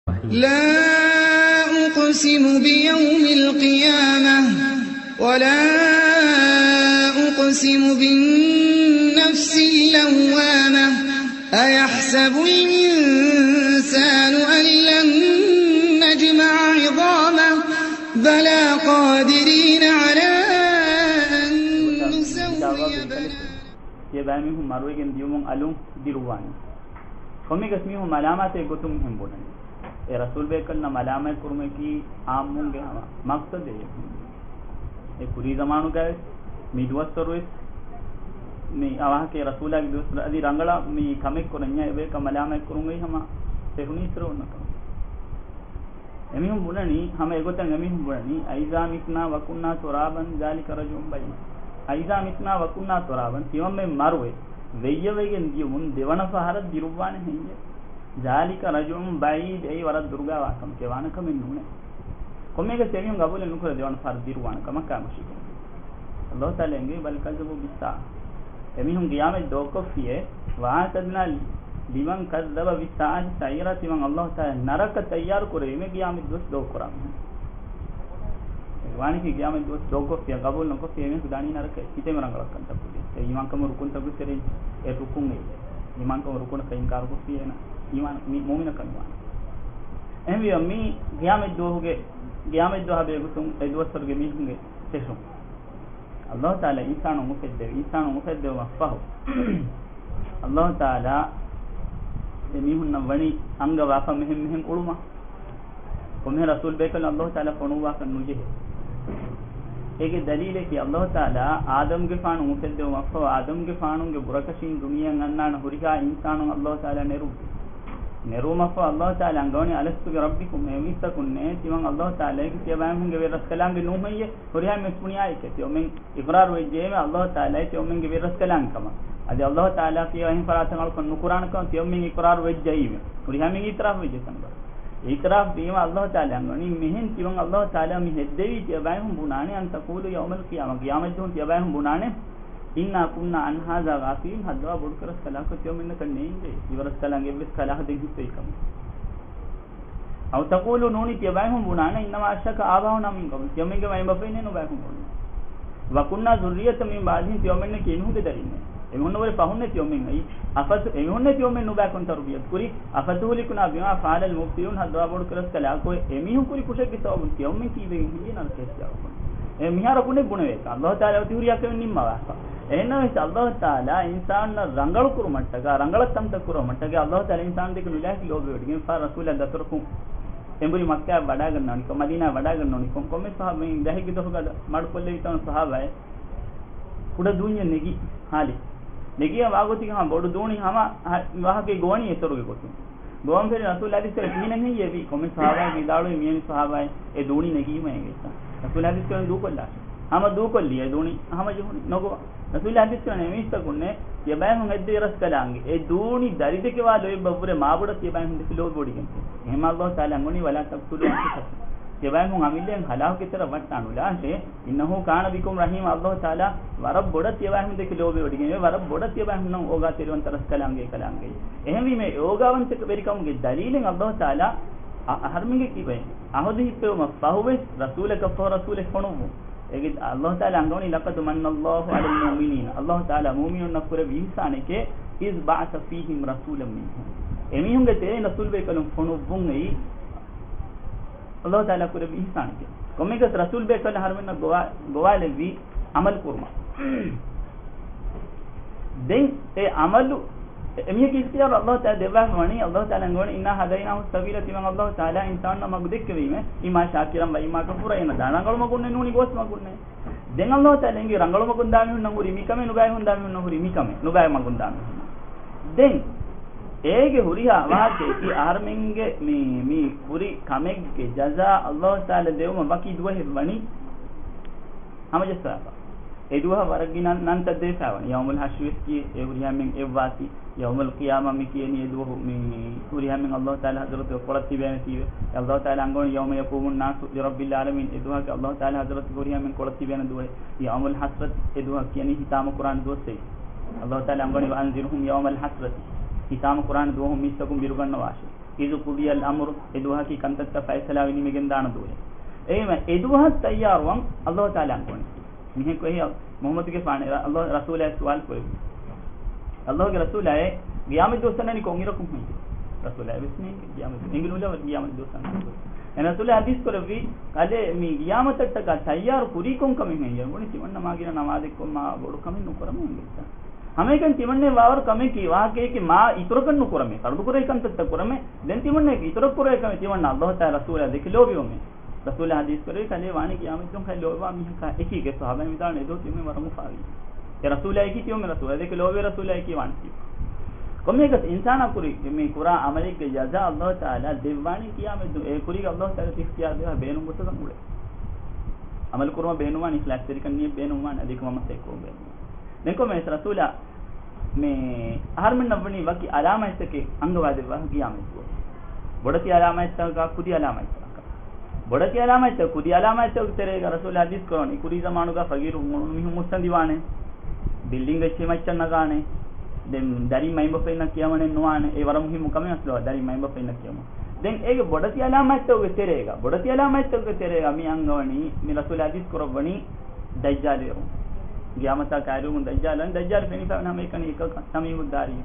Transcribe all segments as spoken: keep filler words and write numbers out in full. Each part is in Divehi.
لا أقسم بيوم القيامة ولا أقسم بالنفس اللوامة أيحسب الإنسان أن لن نجمع عظامه بلى قادرين على أن نسوي بنانه. ތިޔަބައިމީހުން މަރުވެގެން ދިޔުމުން އަލުން ދިރުއްވާނީ. ކޮންމެއަކަސް މީހުން މަލާމާތެއް ގޮތުން މިހެން ބުނަނީ. އެ ރަސޫލް ބޭކަލުންނަށް މަލާމާތް ކުރުމަކީ އާއްމުންގެ ހަމަ މަޤްޞަދެއް. އެ ކުރީ ޒަމާނުގައި ވެސް، މި ދުވަސްވަރު ވެސް، މި އަވަހަކީ ރަސޫލާގެ ދުވަސްވަރު އަދި ރަނގަޅަށް މި ކަމެއް ކުރަންޏާ އެބަޔަކަށް މަލާމާތް ކުރުން އޮތް ހަމަ ފެށުނީ އިތުރަށް އޮންނަ ކަމެއް. އެމީހުން ބުނަނީ، ހަމަ އެގޮތަށް އެމީހުން ބުނަނީ، أَإِذَا مِتْنَا وَكُنَّا تُرَابًا ذَلِكَ رَجْعٌ بَعِيدٌ. أَإِذَا مِتْنَا وَكُنَّا تُرَابًا، ތިމަންމެން މަރުވެ، ވެއްޔަވެގެން ދިޔުމުން ދެވަނަ ފަހަރަށް ދިރުއްވާނެ ހެއްޔެވެ؟ ذَلِكَ رَجْعٌ بَعِيدٌ، އެއީ ވަރަށް ދުރުގާވާ ކަމެކޭ، ވާނެ ކަމެއް ނޫނޭ. ކޮންމެއަކަސް އެމީހުން ގަބޫލެއް ނުކުރޭ ދެވަނަ ފަހަރަށް ދިރުއްވާނެ ކަމަކާ މުޝްރިކުން. ﷲ ތަޢާލާ އެނގޭ، بَلْ كَذَّبُوا بِالسَّاعَةِ. އެމީހުން ޤިޔާމަތް ދޯކޮށްފިއޭ، وَأَعْتَدْنَا لِمَنْ كَذَّبَ بِالسَّاعَةِ سَعِيرًا، ތިމަން ﷲ ތަޢާލާ ނަރަކަ ތައްޔާރު ކުރެވީމޭ ޤިޔާމަތް ދުވަސް ދޯކުރާ މީހުން. ވާނެކީ ޤިޔާމަތް ދުވަސް ދޯކޮށްފިއްޔާ ޤަބޫލު ނުކޮށްފިއްޔާ އެމީހުން ދާނީ ނަރަކައަށް. ކިތަންމެ ރަނގަޅަށް ކަންތައް ކުރިޔަސް. އެ އީމާންކަމުގެ ރުކުންތަކުގެ ތެރެއިން އެ ރުކުން އެއް. އީމާންކަމުގެ ރުކުނަކަށް އިންކާރު ކޮށްފިއްޔާ އޭނާ އީމާން މި މުއުމިނަކަށް ނުވާނެ. އެހެންވީމަ މީ ޤިޔާމަތް ދުވަހުގެ، ޤިޔާމަތް ދުވަހާ ބެހޭގޮތުން އެ ދުވަސްވަރުގެ މީހުންގެ ފެށުން. ﷲ ތަޢާލާ އިންސާނުން އުފެއްދެވި، އިންސާނުން އުފެއްދެވުމަށްފަހު، ﷲ ތަޢާލާ އެމީހުންނަށް ވަނީ އަންގަވާފަ މިހެން މިހެން އުޅުމަށް. ކޮންމެހެން ރަސޫލް ބޭކަލުން ﷲ ތަޢާލާ ފޮނުއްވާފަ ނުޖެހޭ. އޭގެ ދަލީލަކީ ﷲ ތަޢާލާ އާދަމްގެފާނު އުފެއްދެވުމަށްފަހު، އާދަމްގެފާނުގެ ބުރަކަށިން ދުނިޔެއަށް އަންނާނެ ހުރިހާ އިންސާނުން ﷲ ތަޢާލާ ނެރުއްވި. ނެރުވުމަށްފަހު ﷲ ތަޢާލާ އަންގަވަނީ أَلَسْتُ بِرَبِّكُمْ، އެ އިސްތަކުންނޭ ތިމަން ﷲ ތަޢާލާއަކީ ތިޔަބައިމީހުންގެ ވެރިރަސްކަލާނގެ ނޫންހެއްޔޭ؟ ހުރިހާ މީސް ބުނިޔާ އެކޭ ތިޔޮމެން އިޤްރާރު ވެއްޖެއެވެ. ﷲ ތަޢާލާއޭ ތިޔޮމެންގެ ވެރިރަސްކަލާނގެ ކަމަށް. އަދި ﷲ ތަޢާލާ ތިޔަ އެހެން ފަރާތަށް އަޅުކަން ނުކުރާނެ ކަމަށް ތިޔޮމެން އިޤްރާރު ވެއްޖައީމެ. ހުރިހާ މީހުން އިޢުތިރާފް ވެއްޖެ ތަންބަރު. އިޢުތިރާފް ވީމަ ﷲ ތަޢާލާ އަންގަވަނީ މިހެން ތިމަން ﷲ ތަޢާލާ މި ހެއްދެވީ ތިޔަބައިހުން ބުނާނެ أَنْ تَقُولُوا يَوْمَ الْقِيَامَةِ، ޤިޔާމަތްދުވަހު ތިޔަބައިހުން ބުނާނެ إِنَّا كُنَّا عَنْ هَذَا غَافِلِينَ، ހައްދަވާ ބޮޑު ކުރަސްކަލާކޮ ތިޔޮމެންނަކަށް ނޭނގޭ އިވަރަސްކަލާނގެ އެއްވެސް ކަލާހަ ދެން ހިއްޕެވި ކަމެއް. أَوْ تَقُولُوا، ނޫނީ ތިޔަބައިހުން ބުނާނެ إِنَّمَا أَشْرَكَ آبَاؤُنَا مِنْ قَبْلُ، ތިޔޮމެންގެ މައިންބަފައިންނޭ ނުބައިކުން ބުނީ. وَكُنَّا ذُرِّيَّةً مِنْ بَعْدِهِمْ، ތިޔޮމެންނަކީ އެމީހުންގެ ދަރިންނޭ. އެމީހުންނަށް ވުރެ ފަހުންނޭ ތިޔޮމެން އައީ. އަފަތު، އެމީހުންނޭ ތިޔޮމެން ނުބައިކުން ތަރުބިޔަތު ކުރީ. أَفَتُهْلِكُنَا بِمَا فَعَلَ الْمُبْطِلُونَ، ހައްދަވާ ބޮޑު ކުރަސްކަލާކޮ އެމީހުން ކުރި ކުށެއްގެ ސަބަބުން ތިޔޮމެން ކީއްވެގެން ހިނގި ނަރަކަޔަށް ޖަހައްވަނީ. އެ މިހާރު ބުނެ ބުނެވޭތަ؟ ﷲ ތަޢާލާ އޮތީ ހުރިހާ ކަމެއް ނިންމަވާފަ. އެހެންނަމަވެސް ﷲ ތަޢާލާ އިންސާނުންނަށް ރަނގަޅު ކުރުމަށްޓަކާ، ރަނގަޅަށް ތަންތަން ކުރުމަށްޓަކާ ﷲ ތަޢާލާ އިންސާނުން ދެކެ ނުލާހިކި ލޯބިވެވޮޑިގެން ފާ ރަސޫލާ ދަތުރަކުން އެނބުރި މައްކާއަށް ވަޑާގަންނަވަނިކޮށް، މަދީނާއަށް ވަޑާގަންނަވަނިކޮށް، ކޮންމެ ސަހާބައެއް ދަހެއްގެ ދުވަހުގަ މަޑުކޮށްލެވިތަން ސަހާބައެއް ކުޑަ ދޫންޏެއް ނެގި ހާލި ނެގިޔާ ވާގޮތީގަ ހަމަ ބޮޑު ދޫނި ހަމަ ވާހަކައެއް ގޮވަނީ އެތޮރުގެ ގޮތުން. ގޮވަންފިރި ރަސޫލާ ހަދީސްކުރޭ ކިހިނެއް ހެއްޔެވީ؟ ކޮންމެ ސަހާބައެއް ވިދާޅުވީ މިވެނި ސަހާބައެއް އެ ދޫނި ނެގީމަ އެނގޭތަ؟ ރަސޫލާ ހަދީސްކުރޭ ދޫކޮށްލާށޭ. ހަމަ ދޫކޮށްލި އެ ދޫނި ހަމަޖެހުނީ ނުގޮވާ. ރަސޫލާ ހަދީސްކުރޭ އެމީސްތަކުންނޭ ތިޔަބައިހުން ހެއްދެވި ރަސްކަލާނގެ އެ ދޫނި ދަރިދެކެވާ ލޯތްބަށްވުރެ މާބޮޑަށް ތިޔަބައިހުން ދެކެ ލޯބިވޮޑިގެން. އެހެންމާ ﷲ ތަޢާލާ އަންގަވަނީ وَلَا تَقْتُلُوا أَنْفُسَكُمْ. ތިޔަބައިހުން އަމިއްލައިން ހަލާކުގެ ތެރަށް ވައްޓާ ނުލާށޭ. إِنَّهُ كَانَ بِكُمْ رَحِيمًا. ﷲ ތަޢާލާ ވަރަށް ބޮޑަށް ތިޔަބައިހުން ދެކެ ލޯބިވޮޑިގެން، ވަރަށް ބޮޑަށް ތިޔަބައިހުންނަށް އޯގާތެރިވަންތަ ރަސްކަލާނގެ ކަލާނގެ. އެހެންވީމަ އެ އޯގާވަންތަ ވެރިކަމުގެ ދަލީލެއް ﷲ ތަޢާލާ އަ-، އަހަރުމެންގެ ކިބައިން އަހުދު ހިއްޕެވުމަށް ފަހުވެސް ރަސޫލަކަށްފަހު ރަސޫލެއް ފޮނުއްވުން. އޭގެ ﷲ ތަޢާލާ އަންގަވަނީ لَقَدْ مَنَّ اللَّهُ عَلَى الْمُؤْمِنِينَ. ﷲ ތަޢާލާ މުއުމިނުންނަށް ކުރެއްވި އިޙްސާނެކޭ إِذْ بَعَثَ فِيهِمْ رَسُولًا مِنْهُمْ. އެމީހުންގެ ތެރެއިން ރަސޫލުބޭކަލުން ފޮނުއްވުން އެއީ ﷲ ތަޢާލާ ކުރެއްވި އިޙްސާނެކޭ. ކޮންމެއަކަސް ރަސޫލުބޭކަލުން އަހަރުމެންނަށް ގޮވާ-، ގޮވާލެއްވީ ޢަމަލު ކުރުމަށް. ދެން އެ ޢަމަލު އެ-، އެމީހަކީ އިޚްތިޔާރު ﷲ ތަޢާލާ ދެއްވާފަ ވަނީ، اللَّهُ تَعَالَىٰ އަންގަވަނީ إِنَّا هَدَيْنَاهُ السَّبِيلَ، ތިމަން ﷲ ތަޢާލާ އިންސާނުންނަށް މަގު ދެއްކެވީމޭ، إِمَّا شَاكِرًا وَإِمَّا كَفُورًا، އޭނަ ދާން ރަނގަޅު މަގުންނޭ ނޫނީ ގޯސް މަގުންނޭ. ދެން ﷲ ތަޢާލާ އެނގި ރަނގަޅު މަގުން ދާ މީހުންނަށް ހުރީ މިކަމެއް، ނުބައި ހުން ދާ މީހުންނަށް ހުރީ މިކަމެއް، ނުބައި މަގުން ދާ މީހުންނަށް. ދެން އޭގެ ހުރިހާ ވާހަކައަކީ އަހަރުމެންގެ މި، މި ކުރި ކަމެއްގެ ޖަޒާ ﷲ ތަޢާލާ ދެވުމަށް ވަކި ދުވަހެއް ވަނީ ހަމަޖައްސާފަ. އެ ދުވަހަށް ވަރަށް ގިނަ ނަންތައް ދެވިފައި ވަނީ. ޔައުމުލް ޙަޝްރު ވެސް ކިޔޭ، އެ ހުރިހާ މެން އެއްވާތީ. ޔައުމުލް ޤިޔާމާ މި ކިޔަނީ އެ ދުވަހު މި ހުރިހާ މެން ﷲ ތަޢާލާ ޙަޟްރަތުގަ ކޮޅަށް ތިބޭނެތީވެ. ﷲ ތަޢާލާ އަންގަވަނީ يَوْمَ يَقُومُ النَّاسُ لِرَبِّ الْعَالَمِينَ. އެ ދުވަހަކީ ﷲ ތަޢާލާ ޙަޟްރަތުގަ ހުރިހާ މެން ކޮޅަށް ތިބޭނެ ދުވަހެއް. ޔައުމުލް ޙަސްރަތި، އެ ދުވަހަށް ކިޔަނީ ހިތާމަ ކުރާނެ ދުވަސް އެއީ. ﷲ ތަޢާލާ އަންގަވަނީ وَأَنذِرْهُمْ يَوْمَ الْحَسْرَةِ. ހިތާމަ ކުރާނެ ދުވަހު މީސްތަކުން ބިރުގަންނަވާށޭ. އިޒު ޤުޟިޔަލް އަމްރު، އެ ދުވަހަކީ ކަންތައްތައް ފައިސަލާވެ ނިމިގެންދާނެ ދުވަހެއް. އެހެންވެ، އެ ދުވަހަށް ތައްޔާރުވަން ﷲ ތަޢާލާ އަންގަވަނީ. މިހެން ކޮށް މުޙައްމަދުގެފާނު ރ-، ﷲ ރަސޫލާ ސުވާލު ކުރެއްވި. ﷲގެ ރަސޫލާއޭ، ޤިޔާމަތް ދުވަސް އަންނަނީ ކޮންއިރަކުން ހެއްޔޭ؟ ރަސޫލާ ވެސް ނޭނގެ ޤިޔާމަތް ދުވަސް. އެނގި ނުލަވަ ޤިޔާމަތް ދުވަސް އަންނަނީ. އެ ރަސޫލާ ޙަދީޘް ކުރެއްވި، ކަލޭ މި ޤިޔާމަތަށްޓަކާ ތައްޔާރު ކުރީ ކޮން ކަމެއް ހެއްޔޭ؟ ބުނި ތިމަންނަ މާ ގިނަ ނަމާދެއްކޮށް މާ ބޮޑު ކަމެއް ނުކުރަމޭ އިނގޭތަ؟ ހަމައެކަނި ތިމަންނަ ވާވަރު ކަމެކީ ވާހަކައެކޭ މާ އިތުރަކަށް ނުކުރަމޭ، ފަރުޟު ކުރެވޭ ކަންތައްތައް ކުރަމޭ. ދެން ތިމަންނަ އިތުރަށް ކުރެވޭ ކަމެއް ތިމަންނަ ﷲ ތަޢާލާ ރަސޫލާ ދެކެ ލޯބިވަމޭ. ރަސޫލާ ޙަދީޘް ކުރެއްވި ކަލޭ ވާނީ ޤިޔާމަތް ދުވަހު ކަލޭ ލޯބިވާ މީހަކާ އެކީގެ ޞަޙާބައިން ވިދާޅުވި އެދުވަހު ތިމަން ވަރަށް މުފާވީ. އެ ރަސޫލާ އެކީ ތިމަން ރަސޫލާ ދެކެ ލޯބިވޭ ރަސޫލާ އެކީ ވާނީ ކީ. ކޮންމެއަކަސް އިންސާނާ ކުރި މި ކުރާ ޢަމަލެއްގެ ޖަޒާ ﷲ ތަޢާލާ ދެއްވާނީ ޤިޔާމަތް ދުވަހު. އެ ކުރީގަ ﷲ ތަޢާލާ އިޚްތިޔާރު ދެއްވާ ބޭނުން ގޮތަކަށް އުޅޭ. ޢަމަލު ކުރުމަށް ބޭނުންވާނީ އިޚްލާޞްތެރިކަން ނިޔަތް ބޭނުންވާނެ އަދި އެކަމަށް މަސައްކަތް ކުރުމަށް ބޭނުންވާނެ. ދެން ކޮންމެސް ރަސޫލާ މި އަހަރުމެންނަށް ވަނީ ވަކި އަލާމާތްތަކެއް އަންގަވާދެއްވާ ޤިޔާމަތް ދުވަހު. ބޮޑެތި އަލާމާތްތަކަކާ ކުދި އަލާމާތްތަކަކާ. ބޮޑެތި އަލާމާތްތައް، ކުދި އަލާމާތްތަކުގެ ތެރޭގަ ރަސޫލާ ޙަދީޘް ކުރަވަނީ، ކުރީ ޒަމާނުގަ ފަގީރު ހުން މީހުން މުއްސަނދިވާނެ، ބިލްޑިންގ އެއްޗެއް މައްޗަށް ނަގާނެ، ދެން ދަރިން މައިންބަފައިންނަށް ކިޔަވަނެއް ނުވާނެ. އެ ވަރަށް މުހިއްމު ކަމެއް އަސްލު ދަރިން މައިންބަފައިންނަށް ކިޔަވަން. ދެން އޭގެ ބޮޑެތި އަލާމާތްތަކުގެ ތެރޭގަ، ބޮޑެތި އަލާމާތްތަކުގެ ތެރޭގަ މި އަންގަވަނީ، މި ރަސޫލާ ޙަދީޘް ކުރައްވަނީ ދައްޖާލު އެރުން. ޤިޔާމަތާ ކައިރިވުމުން ދައްޖާލު، ދައްޖާލު ފެނިފައި ހަމައެކަނި އެކަކަށް ތަމީމުއްދާރީ.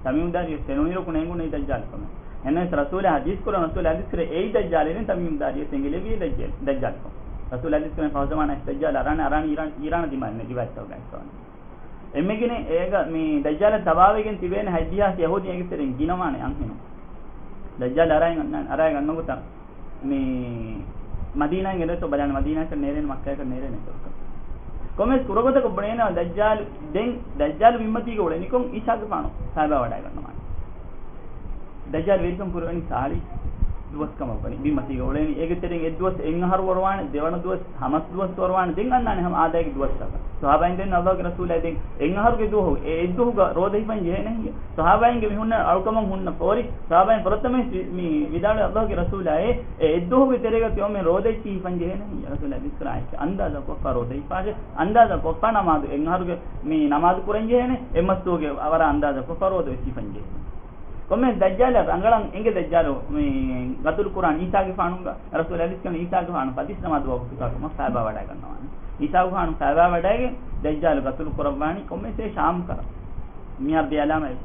ތަމީމުއްދާރީ ފެނުނުއިރަކު ނޭނގުނީ ދައްޖާލު ކަމެއް. އެންނެސް ރަސޫލާ ޙަދީޘް ކުރަން، ރަސޫލާ ޙަދީޘް ކުރޭ އެއީ ދައްޖާލު އެރުން ތަމީމުއްދާރީ އެ އެނގިލެވި ދައްޖާ-، ދައްޖާލު ކަމެއް. ރަސޫލާ ޙަދީޘް ކުރަން ފަހު ޒަމާނަށް ދައްޖާލު އަރާނެ، އަރާނީ އީރާން، އީރާނަށް ދިމާލު ނެގިވައްތަވަގަތް ސޯން. އެންމެގިނެ އޭގަ މި ދައްޖާލަށް ތަބާވެގެން ތިބޭނެ ހަތްދިހާސް ޔަހޫދީން އޭގެ ތެރެއިން ގިނަވާނެ އަންހެނުން. ދައްޖާލު އަރާއިން އަންނާނެ، އަރާއިގަންނަ ގޮތަށް މި މަދީނާއިން އެރޭތޯ ބަލާނެ، މަދީނާއަކަށް ނޭރޭނެ، މައްކާއަކަށް ނޭރޭނެ އެތައް. ކޮންމެސް ކުރަގޮތަކަށް ބުނޭނަމަ ދައްޖާލު، ދެން ދައްޖާލު ބިންމަތީގަ އުޅެނީކޮށް އީސާގެފާނު ފައިބާ ވަޑައިގަންނަވާނެ. ދައްޖާލު ވެރިކަން ކުރެވެނީ ސާޅީސް ދުވަސް ކަމަށް ވަނީ. ބިންމަތީގަ އުޅޭނީ. އޭގެ ތެރެއިން އެއްދުވަސް އެއްއަހަރު އޮރުވާނެ، ދެވަނަ ދުވަސް ހަމަސް ދުވަސް އޮރުވާނެ، ދެން އަންނާނެ ހަމަ އާދައިގެ ދުވަސްތަކަށް. ޞަޙާބާއިން ދެން ﷲގެ ރަސޫލާ ދެން އެއްއަހަރުގެ ދުވަހު އެ އެއްދުވަހުގަ ރޯދަ ހިފަން ޖެހޭނެ ހެއްޔެވެ؟ ޞަޙާބާއިންގެ މި ހުންނަ އަޅުކަމަށް ހުންނަ ފޯރި، ޞަޙާބާއިން ފުރަތަމަ މި ވިދާޅުވި ﷲގެ ރަސޫލާއޭ، އެ އެއްދުވަހުގެ ތެރޭގަ ތިޔޮމެން ރޯދައެއްޗިހި ހިފަން ޖެހޭނެ ހެއްޔެވެ؟ ރަސޫލާ ޙަދީޘް ކުރާ އެއްޗެއް އަންދާޒާ ކޮށްފަ ރޯދަ ހިފާށޭ، އަންދާޒާ ކޮށްފަ ނަމާދު އެއްއަހަރުގެ މި ނަމާދު ކުރަން ޖެހޭނެ، އެއްމަސްދުވަހުގެ ވަރަށް އަންދާޒާ ކޮށްފަ ރޯދަ ވެސް ހިފަން ޖެހޭނެ. ކޮންމެސް ދައްޖާލަށް ރަނގަޅަށް އެނގޭ ދައްޖާލު މި ގަތުލު ކުރާނީ އީސާގެފާނުގެ، ރަސޫލާ ޙަދީޘް ކުރަނީ އީސާގެފާނު ފަތިސް ނަމާދު ވަގުތުތަކުގަ ފައިބާ ވަޑައިގަންނަވާނެ. އީސާގެފާނު ފައިބާ ވަޑައިގެން ދައްޖާލު ގަތުލު ކުރައްވާނީ ކޮންމެސް ޝާމް ކަރަ. މިހާރު ދެ އަލާމާތް.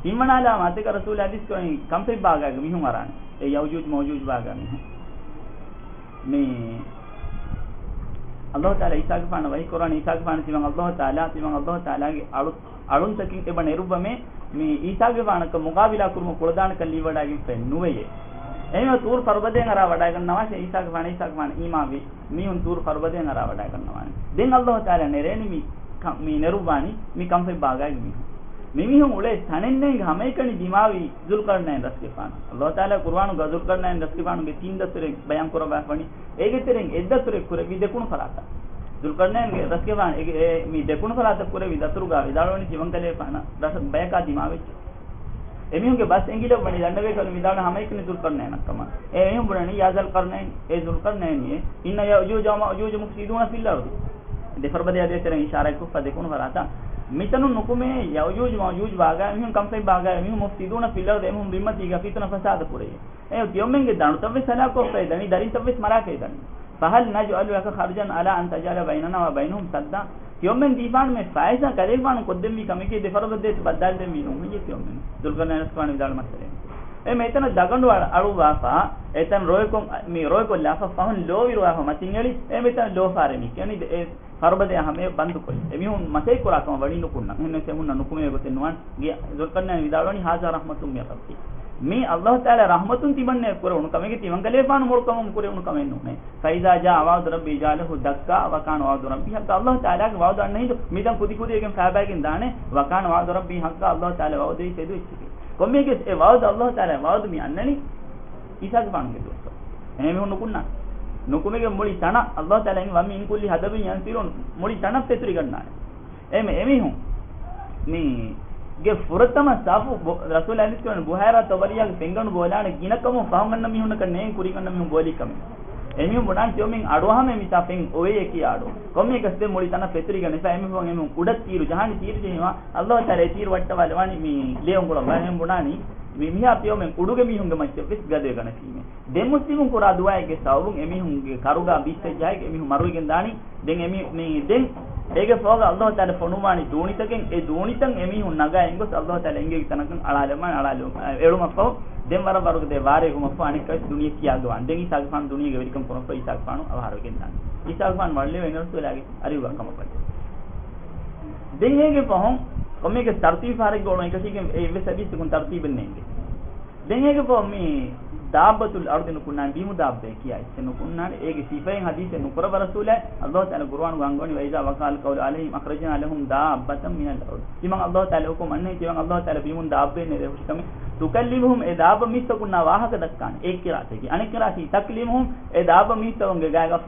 ތިންވަނަ އަލާމާތަކަށް ރަސޫލާ ޙަދީޘް ކުރަނީ ކަންފަތް ބާގާގެ މީހުން އަރާނެ. އެ ޔައުޖޫޖް މައުޖޫޖް ބާގާ މީހުން. މި ﷲ ތަޢާލާ އީސާގެފާނަށް ވަޙީ ކުރާނީ، އީސާގެފާނު ތިމަން ﷲ ތަޢާލާ، ތިމަން ﷲ ތަޢާލާގެ އަޅު-، އަޅުންތަކެއް އެބަ ނެރުއްވަމޭ، މި އީސާގެފާނަކަށް މުޤާބިލާ ކުރުމަށް ކުޅަދާނަކަން ލިޔުއްވަޑައިގެންފައެއް ނުވެޔޭ. އެހެންވެ ތޫރު ފަރުބަދައަށް އަރާ ވަޑައިގަންނަވާށޭ، އީސާގެފާނަށް، އީސާގެފާނަށް އީމާންވި މީހުން ތޫރު ފަރުބަދައަށް އަރާ ވަޑައިގަންނަވާނެ. ދެން ﷲ ތަޢާލާ ނެރޭނީ މި ކަ-، މި ނެރުއްވާނީ މި ކަންފަތް ބާގާގެ މީހުން. މި މީހުން އުޅޭ ތަނެއް ނޭނގެ ހަމައެކަނި ދިމާވީ ޛުލްޤަރްނައިން ރަސްގެފާނު. ﷲ ތަޢާލާ ޤުރުއާނުގަ ޛުލްޤަރްނައިން ރަސްގެފާނުގެ ތިން ދަތުރެއް ބަޔާން ކުރައްވާފަނީ. އޭގެ ތެރެއިން އެއް ދަތުރެއް ކުރެއްވީ ދެކުނު ފަރާތަށް. ޛުލްޤަރްނައިންގެ ރަސްގެފާނު އެ، އެ، މި ދެކުނު ފަރާތަށް ކުރެއްވި ދަތުރުގަ ވިދާޅުވަނީ ތިމަންކަލޭފާނަށް ރަށަށް ބަޔަކާ ދިމާވެއްޖެ. އެމީހުންގެ ބަސް އެނގިލައްވަނީ ދަންނަވޭކަލުން ވިދާޅުވި ހަމައެކަނި ޛުލްޤަރްނައިނަށް ކަމަށް. އެ މީހުން ބުނަނީ، ޔާ ޛަލްޤަރްނައިން، އޭ ޛުލްޤަރްނައިން، އިންނަ ޔައުޖޫޖަ ވަމައުޖޫޖަ މުފްސިދޫނަ ފިލް އަރްޟި. ދެ ފަރުބަދަޔާ ދޭތެރެން އިޝާރާތްކޮށްފަ ދެކުނު ފަރާތަށް. މިތަނުން ނުކުމޭ، ޔައުޖޫޖު މައުޖޫޖު ބާގާ މީހުން، ކަންފަތް ބާގާ މީހުން، މުފްސިދޫނަ ފިލް އަރްޟި، އެމީހުން ބިންމަތީގަ ފިތުނަ ފަސާދަ ކުރޭ. އެ ތިޔޮމެންގެ ދަނޑުތައްވެސް ހަލާކުކޮށްފައި ދަނީ، ދަރިންތައްވެސް މަރާފައި ދަނީ. فهل نجعل لك خرجا على أن تجعل بيننا وبينهم سدا؟ ތިޔޮމެން ދީފާނު މި ފައިސާ ކަލޭފާނު ކޮށްދެންވީ ކަމެކޭ ދެ ފަރުބަދައަށް ބައްދާލިދެންވީ ނޫން ހެއްޔޭ ތިޔޮމެން؟ ޛުލްޤަރްނައިން ރަސްގެފާނު ވިދާޅު މައްސަލައެއް. އެ މިތަނަށް ދަގަނޑު އަޅު-، އަޅުއްވާފަ، އެތަން ރޯއެކޮށް، މި ރޯއެކޮށްލާފަ، ފަހުން ލޯ ވިރުވާފަ މަތިން އެޅި، އެ މިތަނަށް ލޯ ފާރެމީ ކިޔަނީ އެ ފަރުބަދަޔާ ހަމަޔަށް ބަންދުކޮށް، އެމީހުން މަސައްކަތް ކުރާކަމަށް ވަނީ ނުކުންނަ. އެހެންނަމަވެސް އެ ހުންނަ ނުކުމެވޭ ގޮތެއް ނުވާނެ. ގި-، ޛުލްޤަރްނައިން ވިދާޅުވަނީ، هذا رحمة من ربي. މީ ﷲ ތަޢާލާ ރަޙްމަތުން ތިމަންނަޔަށް ކުރެވުނު ކަމެކޭ، ތިމަންކަލޭފާނު މޮޅު ކަމަކުން ކުރެވުނު ކަމެއް ނޫނޭ. فإذا جاء وعد ربي جعله دكا وكان وعد ربي حقا. ﷲ ތަޢާލާގެ ވަޢުދު އަންނަ ހިނދު މިތަން ކުދިކުދިވެގެން ފައިބައިގެން ދާނެ. وكان وعد ربي حقا، ﷲ ތަޢާލާ ވަޢުދު އެއީ ތެދު އެއްޗެކޭ. ކޮންމެއަކަސް އެ ވަޢުދު، ﷲ ތަޢާލާ ވަޢުދު މި އަންނަނީ އީސާގެފާނުގެ ދުވަސްވަރު. އެމީހުން ނުކުންނާނެ. ނުކުމެގެން މުޅި ތަނަށް ﷲ ތަޢާލާ އިން، ومنكل هدب ينسلون، މުޅި ތަނަށް ފެތުރިގަންނާނެ. އެމެ-، އެމީހުން މީގެ ފުރަތަމަ ސަފު ބު-، ރަސޫލާ ޙަދީޘް ކުރަނީ ބުޙައިރާ ޠަބަރިއްޔާގެ ފެންގަނޑު ބޯލާނެ ގިނަ ކަމުން ފަހުން އަންނަ މީހުންނަކަށް ނޭނގި ކުރިން އަންނަ މީހުން ބޯލި ކަމެއް. އެމީހުން ބުނާނެ ތިޔޮމެން އަޑުއަހަމެ މިތާ ފެން އޮވެޔޭ ކިޔާ އަޑު. ކޮންމެއަކަސް ދެން މުޅި ތަނަށް ފެތުރިގަނެފަ އެމީހުން އެމީހުން އުޑަށް ތީރު ޖަހާނީ ތީރު ޖެހިމާ ﷲ ތަޢާލާ އެ ތީރު ވައްޓަވާލަވާނީ މި ލޭ އުނގުޅަށް ވާ. އެހެން ބުނާނީ މި މިހާ ޕިޔަވަމެން އުޑުގެ މީހުންގެ މައްޗަށް ވެސް ގަދަވެގަނެފީމޭ. ދެން މުސްލިމުން ކުރާ ދުޢާއެއްގެ ސަބަބުން އެމީހުންގެ ކަރުގާ ބީއްސައްޖަހައިގެ އެމީހުން މަރުވެގެން ދާނީ. ދެން އެމީ، މީ، ދެން އޭގެ ފަހުގަ އައްލާހު ތަޢާލާ ފޮނުވާނީ ދޫނިތަކެއް. އެ ދޫނިތައް އެމީހުން ނަގާ އެނގޮސް އައްލާހު ތަޢާލާ އެނގޭ ތަނަކަށް އަޅާލަމާ، އަޅާލު-، އެޅުމަށްފަހު ދެން ވަރަށް ވަރުގަދަ ވާރޭ ހުމަށްފަހު އަނެއްކާވެސް ދުނިޔެ ކިޔާ ދުވާން. ދެން އީސާގެފާނު ދުނިޔޭގެ ވެރިކަން ކުރުމަށްފަހު އީސާގެފާނު އަވަހާރަވެގެން ދާނީ. އީސާގެފާނު ވަޅުލެވޭ އިން ރަސޫލާގެ އަރިހުގަ ކަމަށްވަނީ. ދެން އޭގެ ފަހުން ކޮންމެއަކަސް ތަރުތީބު ފަހަރެއްގަ އޮޅުން އެކަށީގެން އެއްވެސް ޙަދީޘްތަކުން ތަރުތީބެއް ނޭނގެ. ދެން އޭގެ ފަހު މި ދާއްބަތުލް އަރްޟި ނުކުންނާނެ، ބިމު ދާއްބައޭ ކިޔާ އެއްޗެއް ނުކުންނާނެ. އޭގެ ސިފައެއް ޙަދީޘެއް ނުކުރައްވާ ރަސޫލާ. އައްލާހު ތަޢާލާ ޤުރުއާނުގަ އަންގަވަނީ، وإذا وقع القول عليهم أخرجنا لهم دابة من الأرض. ތިމަން އައްލާހު ތަޢާލާ ހުކުމް އަންނަނީ، ތިމަން އައްލާހު ތަޢާލާ ބިމުން ދާއްބައެއް ނެރެ ހުށިކަމެއް. تكلمهم، އެ ދާއްބަ މީސްތަކުންނާ ވާހަކަ ދައްކާނެ. އެއް ޤިރާއަތަކީ. އަނެއް ޤިރާއަތީ تكلمهم، އެ ދާއްބަ މީސްތަކުންގެ ގާގަ